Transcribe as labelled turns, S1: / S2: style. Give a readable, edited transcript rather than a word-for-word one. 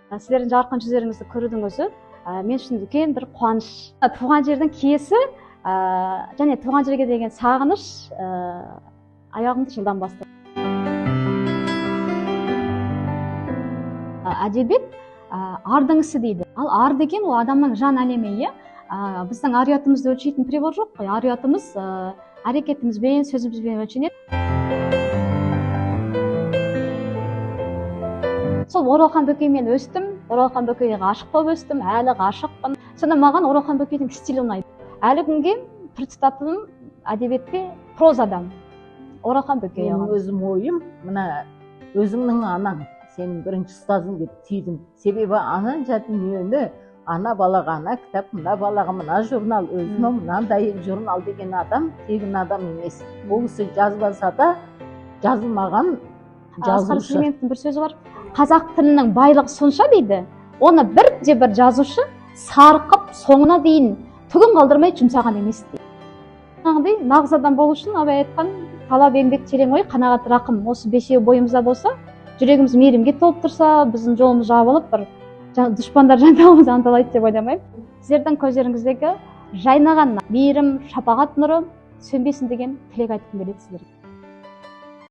S1: Сіздердің жарқын жүздеріңізді көрудің өзі мен үшін үлкен бір қуаныш. Туған жердің киесі және туған жерге деген сағыныш аяғымды жылдам басты. Әдебиет ардың ісі дейді. Ал ар деген ол адамның жан әлемі, иә? Біздің ар ұятымызды өлшейтін прибор жоқ қой. Ар ұятымыз әрекетімізбен, сөзімізбен өлшенеді. Сол Оралхан Бөкеймен өстім, Оралхан Бөкейге ғашық болып өстім, әлі ғашықпын. Сонда маған Оралхан Бөкейдің стилі ұнайды. Әлі күнге пір тұтатыным әдебиетте прозадан Оралхан Бөкей
S2: Менің
S1: ағамыз.
S2: Өзім ойым, мына өзіңнің анаң сенің бірінші ұстазың деп түйдім. Себебі ананша дүниені, ана балаға ана кітап, мына балаға мына журнал, өзіме мынандай журнал деген адам тегін адам емес. Ол кісі жазбаса да жазылмаған
S1: Асқар
S2: жазушы.
S1: Сүлейменовтің бір сөзі бар. Қазақ тілінің байлығы сонша дейді, оны бірде бір жазушы сарқып соңына дейін түгін қалдырмай жұмсаған емес дейді. Жаңағыдай нағыз адам болу үшін Абай айтқан талап, еңбек, терең ой, қанағат, рақым, осы бесеуі бойымызда болса, жүрегіміз мейірімге толып тұрса, біздің жолымыз жабылып, бір дұшпандар жанталымыз анталайды деп ойламаймын. Сіздердің көздеріңіздегі жайнаған мейірім, шапағат нұры сөнбесін деген тілек айтқым келеді сіздерге.